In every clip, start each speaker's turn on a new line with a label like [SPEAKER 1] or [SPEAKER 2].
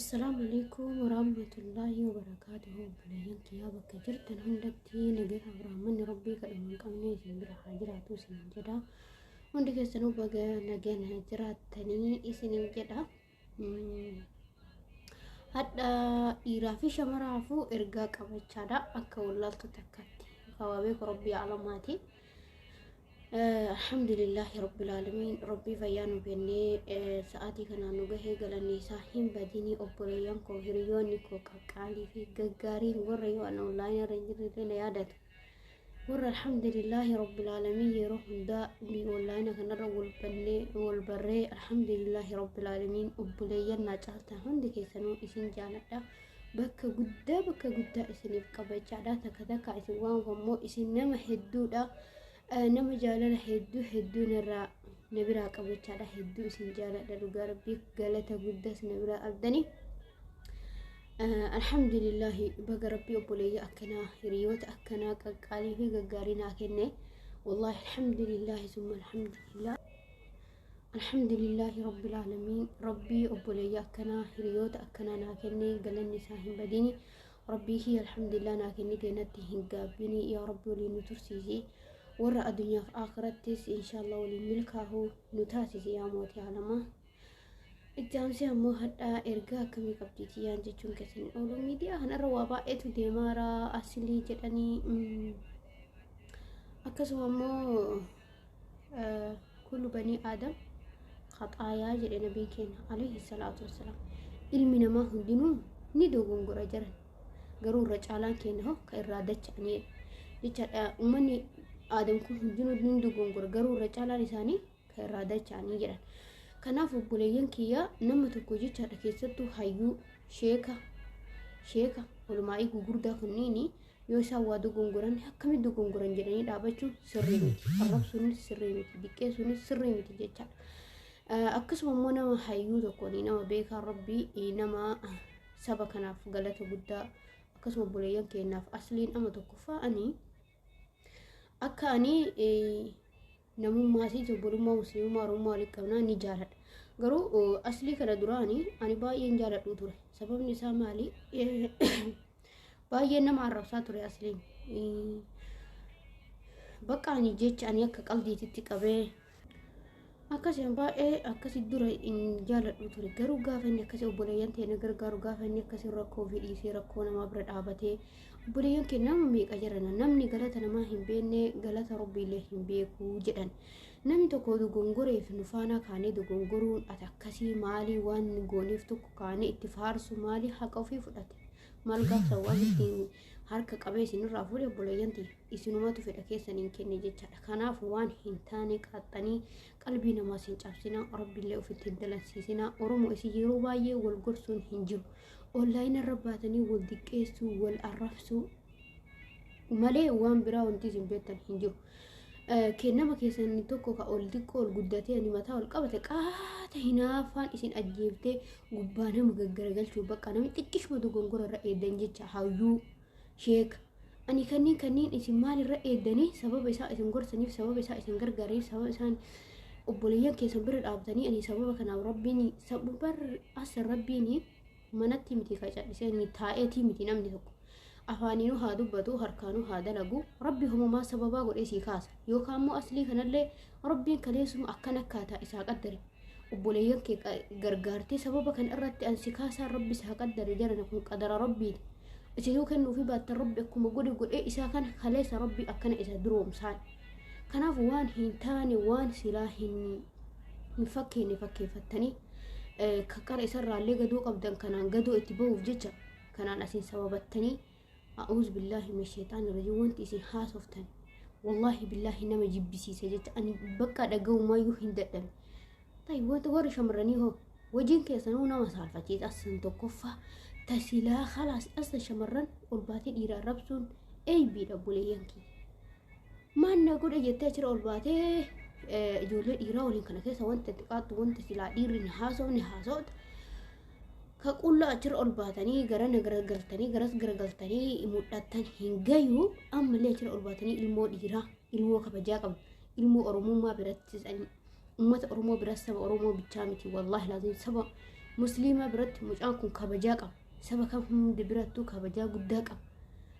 [SPEAKER 1] Assalaamu alaikum warahmatullaahi wabarakaatuhu. Obboleeyyan kiyyaa bakka jirtan hundatti nagaa rahmanni rabbii kadhuma hin qabne isin bira haa jiraatu isin jedha. Hundi keessanuu baga nagaan jiraattanii isinin jedha. Hadha dhiiraa fi shamaraafuu ergaa qabachaadha akka wallaaltu takkatti. Kawaabee rabbii alamaati. Alhamdulillahi rabbil aalamiin, rabbii fayyaa nu kennee sa'aatii kanaan nu gahee galanni isaa hin badini. Obboleeyyan koo, hiriyoonni koo qaqqaalii fi gaggaariin, warra yoo ana online irra hin jirre illee na yaadatu, warra alhamdulillahi rabbil aalamiin yeroo hundaa online kanarra wal bannee wal barree, alhamdulillahi rabbil aalamiin, obboleeyyan naa caaltan hundi keessanuu isin jaaladha. Bakka guddaa, bakka guddaa isiniif qabachaadha. Takka takka isin waan ammoo isin nama hedduudha, nama jaalala hedduu hedduu narraa na biraa qabachaadha. Hedduu isin jaaladha, dhugaa rabbii, galata guddaas na biraa qabdanii. Alhamdulillahi, baga rabbii obboleeyya akkanaa, hiriyoota akkanaa qaqqaalii fi gaggaarii naa kenne. Wallahi alhamdulillahi summa alhamdulillah, alhamdulillahi rabbil aalamiin, rabbii obboleeyya akkanaa, hiriyoota akkanaa naa kenne galanni isaa hin badini. Rabbii kiyya, alhamdulillah, naa kennite natti hin gaabbini. Yaa rabbi, waliin nu tursiisi, warra addunyaaf akhirattis inshaallah waliin milkaahu nu taasisi, yaa mootii alamaa. Itti aansee ammoo hadhaa ergaa akkamii qabdi tiyyaan jechuun keessan hin oolu. Miidiyaa kanarra waa baay'eetu deemaara, asilii jedhanii, akkasuma ammoo kullu banii aadam khaxaayaa jedhe nabiin keenya alayhi salaatu wassalaam. Ilmi namaa hundinuu ni dogongora jiran, garuu irra caalaan keenya hoo ka irraa dacha'anii jechaadha. Uummanni aadam kun hundinuu ni dogongora, garuu irra caalaan isaanii ka irraa dacha'anii jedhan. Kanaaf obboleeyyan kiyya, nama tokko jechaadha, keessattuu hayyuu, sheeka, sheeka olumaa'ii gugurdaa kunniini yoo isaan waa dogongoran akkamitti dogongoran jedhanii dhaabachuun sirrii miti. Arrabsuunis sirrii miti. Diqqeessuunis sirrii miti jechaadha. Akkasuma immoo nama hayyuu tokkoon, nama beekaa rabbii, nama saba kanaaf galata guddaa, akkasuma obboleeyyan keenyaaf, asliin ama tokkoffaa ani akka ani namummaa fi obbolummaa musliimummaa oromummaa walitti qabnaa ni jaaladha. Garuu aslii kana duraani ani baay'een jaaladhu ture. Sababni isaa maali? Baay'een nama arrabsaa ture asliin. Bakka ani jecha ani akka qaldiititti qabee akkasiin baay'ee akkasi dura hin jaaladhu ture. Garuu gaafa inni akkasi obboleeyyan ta'e na gargaaru, gaafa inni akkasi rakkoo ofii dhiisee rakkoo namaa bira dhaabatee, obboleeyyan keenya nama meeqa jirana, namni galata namaa hin beekne galata rabbiillee hin beeku jedhan. Namni tokko dogongoreef nu faana kaanee dogongoruun ati akkasii maalii, waan gooneef tokko kaanee itti faarsu maalii, haqa ofii fudhate maal gaafsa waan ittiin harka qabee isinirraa fuudhe? Obboleeyyan tiyya, isinumatu fedha keessan hin kenne jechaadha. Kanaaf waan hin taane qaaxxanii qalbii namaas hin cabsinaa, rabbiillee ofitti hin dalansiisinaa. Oromoo isin yeroo baay'ee wal gorsuun hin jiru. Online irra baatanii wal diqqeessuu, wal arrabsuu malee waan biraa wanti isin beektan hin jiru. Kennama keessan tokko ka ol xiqqoo ol guddatee ani mataa ol qabate qaata hinaaffaan isin ajjeeftee gubbaa nama gaggaragalchuu, bakka namni xiqqishuma dogongora irra eeddan jecha. Hayyuu, sheeka, ani kanneen isin maalirra eeddanii sababa isaa isin gorsaniif, sababa isaa isin gargaaraniif, sababa isaan obboleeyyan keessan bira dhaabtanii, ani sababa kanaaf rabbiin sababar as rabbiin manatti miti ka callisee taa'eetii miti. Namni tokko afaaniinuu haa dubbatu, harkaanuu haa dalagu, rabbi homamaa sababaa godhee sii kaasa. Yookaan immoo aslii kanallee rabbiin kaleessuma akkan akkaataa isaa qaddare obboleeyyan kee gargaartee sababa kana irratti ansi kaasaa rabbi isaa qaddare. Jarana kun qadara rabbiiti. Isinuu kennuufi baattan, rabbi akkuma godhe godhee isaa kana kaleessa rabbi akkana isa duroomsaan. Kanaaf waan hin taane, waan silaa hin fakkeenne fakkeeffattanii, qara isarraallee gadoo qabdan kanaan gadoo itti bahuuf jecha kanaan asiin sababattanii, a'uuzu billaahi min sheexaani rajiim. Wanti isin haasoftan wallaahi billaahi nama jibbisiisa jecha ani bakka dhaga'umaayyuu hin dadhabe. Tayi wanta warri shamarranii hoo hojiin keessanuu nama saalfachiisa. Asan tokkoffaa tasilaa khalaas asa shamarran ol baatee dhiira arrabsuun eeybiidha. Obboleeyyan kiyya, maal na godhe jettee achirra ol baatee ijoollee dhiiraa waliin kana keessa wanta itti qaattu, wanta silaa dhiirri hin haasofne haasofta, ka qullaa achirra ol baatanii garana garagaltanii garas garagaltanii mul'attan hin gayu. Ammallee achirra ol baatanii ilmoo dhiiraa, ilmoo kabajaa qabdu, ilmoo oromummaa biratti, ummata oromoo biratti, saba oromoo bichaa miti, wallaahi laazim saba Musliima biratti mucaan kun kabajaa qaba. Saba kam hundi birattuu kabajaa guddaa qaba.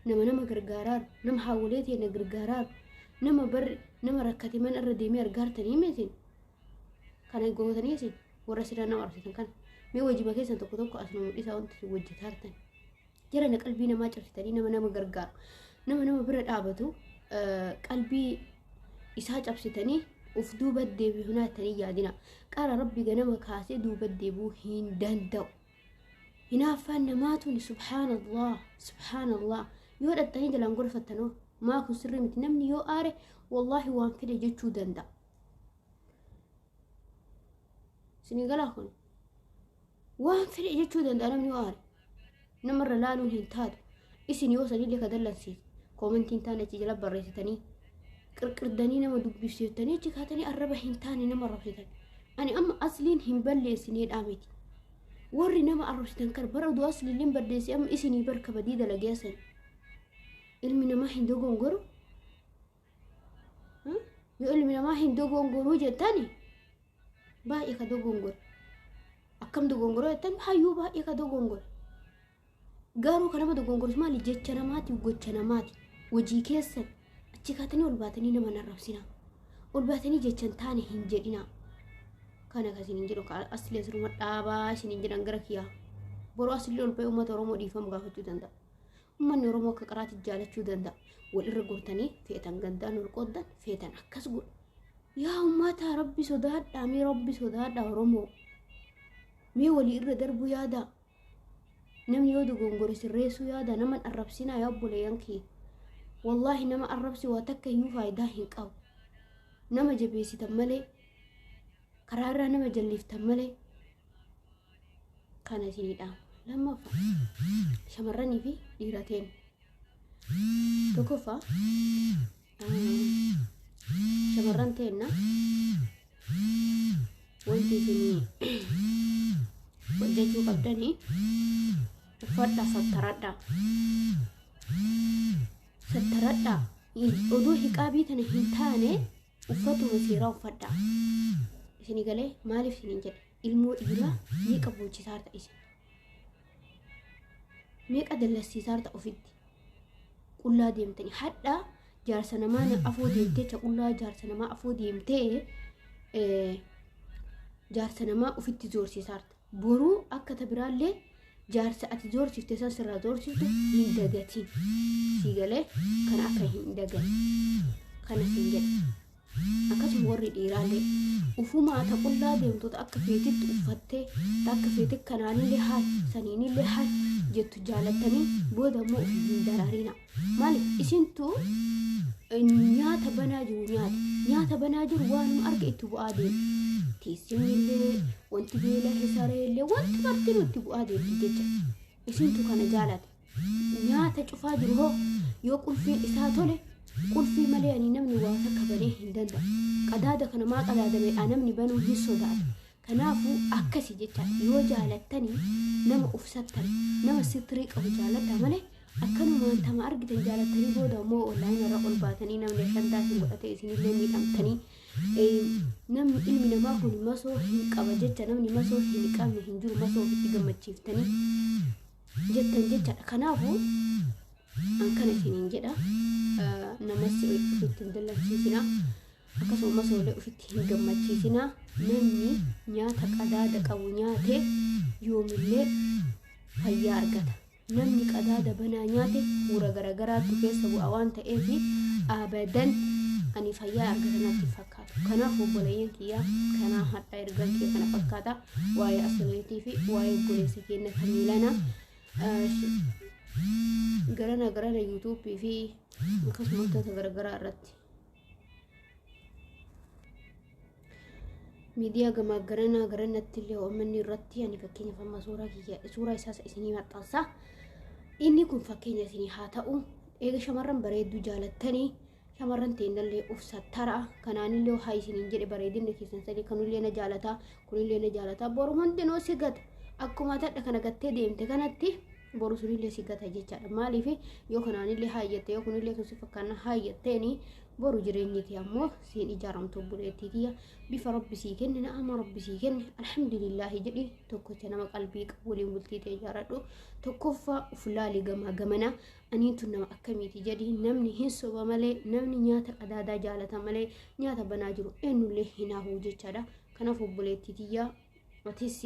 [SPEAKER 1] Nama nama gargaaraaru, nama haawwolee teenya gargaaraaru, nama barri nama rakkate mana irra deemee argaartanii mitiin. Kana gootanii isin warra sirra nama arsitan kana. Mee wajjima keessan tokko tokko asuma mul'isaa wanti isin hojjetaartan. Jara na qalbii namaa cabsitanii nama nama gargaaru, nama nama bira dhaabatu qalbii isaa cabsitanii uf duuba deebi'uu jettanii yaadina. Qara Rabbi ganama kaasee duuba deebi'uu hin danda'u. Hinaaffaan namaa tuni, subhaanallah, subhaanallah. Yoo dhaxxanii jalaan gorfattanoo maa kun sirrii miti. Namni yoo aare wallaahi waan fedhe jechuu danda'a. Isinii galaa? Kun waan fedhe jechuu danda'a namni yoo aare. Namarra laaluun hin taatu. Isin yoo sanillee ka dallansiise koomentiin taane achi jala barreessitanii qirqirdanii nama dubbisiiftanii achi kaatanii arraba hin taane nama arrabsitan. Ani amma asliin hin balleessineedhaa miti. Warri nama arrabsitan kan bara oduu asliillee hin balleessi, amma isinii barka badii dalagee san. Ilmi namaa hin dogongoru. Yoo ilmi namaa hin dogongoruu jettani, baay'ee ka dogongore. Akkam dogongoroo jettan, hayyuu baay'ee ka dogongore. Garuu kan nama dogongorus maali? Jecha namaati, gocha namaati. Hojii keessan achi kaatanii ol baatanii nama narrabsinaa. Ol baatanii jecha hin taane hin jedhinaa. Kana kan isiniin jedhu asli asiruma dhaabaa isiniin jedhan gara kiyyaa. Boroo asli ol ba'ee uummata Oromoo dhiifamu gaafachuu danda'a. Uummanni Oromoo akka qaraatti jaalachuu danda'a. Wal irra gortanii feetan gandaan ol qooddan, feetan akkas godhu. Yaa uummata, Rabbi sodaadhaa, mee Rabbi sodaadhaa Oromoo. Mee walii irra darbuu yaadaa. Namni yoo dogongore sirreessuu yaada, nama hin arrabsinaa yaa obboleeyyan kiyya. Wallaahi nama arrabsi waa takka iyyuu faayidaa hin qabu. Nama jabeessitan malee, karaa irraa nama jalliftan malee, kana isinii dhaama. Lammaffaa, shamarranii fi dhiirateen. Tokkoffaa, shamarran teenna wanti isinii hojjechuu qabdanii uffadhaa, sattaradhaa. Sattaradhaa. Oduu hiqaabii tana hin taane uffatuma seeraa uffadhaa. Isinii galee? Maaliif isiniin jedhe? Ilmoo dhiiraa meeqa boochisaa ta'a isin? Meeqa dallansiisaa ta'a ofitti? Qullaa deemtanii hadhaa jaarsa namaa afoo deemtee, qullaa jaarsa namaa afoo deemtee jaarsa namaa ofitti zoorsiisaarta. Boruu akka ta biraallee jaarsa ati zoorsifte san sirraa zoorsiftu hin dagatin. Sii galee? Kana akka hin dagan. Kana siin jedha. Akkasuma warri dhiiraallee ufumaa ta qullaa deemtoota akka feetitti uffattee, ta akka feetitti kanaanillee haa saniinillee haa jettu jaalattanii booda immoo ofii hin daraarina. Maaliif? Isintu nyaata banaa jiru nyaata. Nyaata banaa jiru waanuma arga itti bu'aa deema. Teessumnillee, wanti beela sareellee, wanti martinuu itti bu'aa deemti jecha. Isintu kana jaalata. Nyaata cufaa jiru hoo yoo qulfiin isaa tole, qulfii malee ani namni waa takka banee hin danda'u. Qadaada kana maa qadaadameedha namni banuu hin sodaatu. Kanaafuu akkasi jecha, yoo jaalattanii nama ufsattan, nama sitrii qabu jaaladha malee akkanumaan tama argitan jaalattanii booda immoo onlaayinii irra ol baatanii namni shantaa isin godhate isinillee miidhamtanii. Namni ilmi namaa kun masoo hin qaba jecha, namni masoo hin qabne hin jiru, masoo ofitti gammachiiftanii jettan jechaadha. Kanaafuu an kana isiniin jedha, namas ofitti hin dallansiisinaa, akkasuma masoolee ofitti hin gammachiisinaa. Namni nyaata qadaada qabu nyaate yoomillee fayyaa argata. Namni qadaada banaa nyaate huura garagaraatu keessa bu'a waan ta'eef abadan ani fayyaa argata natti fakkaatu. Kanaaf obboleeyyan kiyyaa, kanaa hadhaa ergaan kiyya kana fakkaata waa'ee asirriitii fi waa'ee obboleessa keenya kamiilana garana garana yuutuubii fi akkasuma wantoota garagaraa irratti miidiyaa gamaa garanaa garanatti illee OMN irratti ani fakkeenyaaf amma suuraa kiyya, suuraa isaas isinii maxxansa. Inni kun fakkeenya isinii haa ta'u. Eega shamarran bareedduu jaalattanii, shamarran teennallee uf sattara. Kanaanillee haa isiniin jedhe, bareedinni keessan sadii kanullee na jaalataa, kunillee na jaalataa, boru hundinuu si gata. Akkuma tadha kana gattee deemte kanatti Boru sunillee si gata jechaadha. Maaliif yoo kanaanillee haayyatte, yoo kunillee kun si fakkaanna haayyatteeni, boru jireenyiti ammoo siin ijaaramtu. Obboleettii tiyya, bifa Rabbi sii kenne, na'ama Rabbi sii kenne, alhamdulillaahi jedhi. Tokkocha nama qalbii qabu waliin bultii ta'e ijaaradhu. Tokkoffaa uf laali, gamaa gamana aniitu nama akkamiiti jedhi. Namni hin soba malee, namni nyaata qadaadaa jaalata malee, nyaata banaa jiru eenyullee hin hafu jechaadha. Kanaaf obboleettii tiyya, atis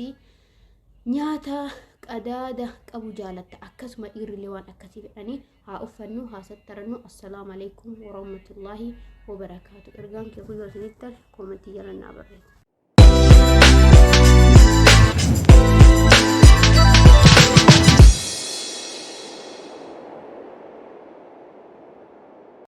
[SPEAKER 1] nyaata qadaada qabu jaalatta, akkasuma dhiirrillee waan akkasii fedhanii. Haa uffannu, haa sattarannu. Assalaamu alaikum warahmatullaahi wabarakaatu. Ergaan kee kun yoo isinitti tole, koomentii jala naa barreessa.